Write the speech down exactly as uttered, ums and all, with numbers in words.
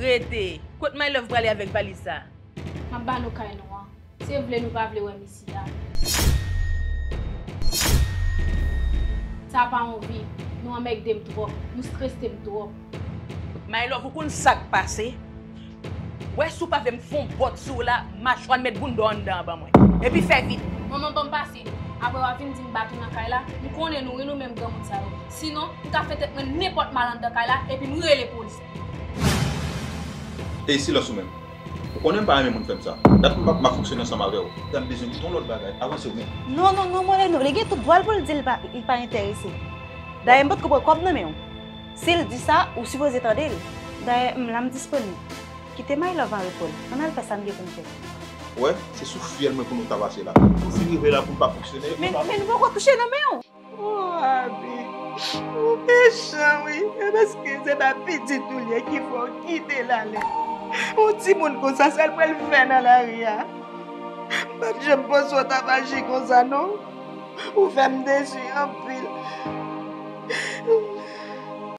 Rete. Kot My Love prale avèk valiz sa? M ap ba nou kay nou an. Se vle nou pa vle wè m isi a. Sa pa yon vi. Nou anmègde m twòp. Nou strese m twòp. My Love, ou konn sa k pase? Wè, si w pa vle m fè yon bòt sou w la, machwa n met bounda w anndan an ban mwen. Epi fè vit. Manman, ban m pase. Apre w ap vin di m bat ou nan kay la. M konnen nou wi, nou menm granmoun sa yo. Sinon, m ka fè tèt mwen nenpòt mal anndan kay la, epi m rele polis. Ey, silans ou menm. Ou konnen m pa renmen moun fè m sa. Dat m p ap, m ap fonksyone ansanm avè w. Sa m bezwen di w yon lòt bagay. Avanse ou menm. Non, non, non, Moreno, li gen tout dwa l pou l di l pa, li pa enterese. Dayè, m potko pran kòb nan men w. Si l di sa, ou sipoze tande l. Dayè, m la, m disponib. Kite My Love an repo l. Ann al fè sa n gen pou n fè. Ou wè, se sou fyèl mwen pou nou ta pase la. Nou fin rive la pou m pa fonksyone. Men, men nou poko touche nan men w. Oh, Abi, ou mechan wi. E paske se pa pitit ou l ye ki fè w kite l ale. Yon timoun konsa, sa l pral fè nan lari a? M pa t janm panse w t ap aji konsa, non. Ou fè m desi anpil.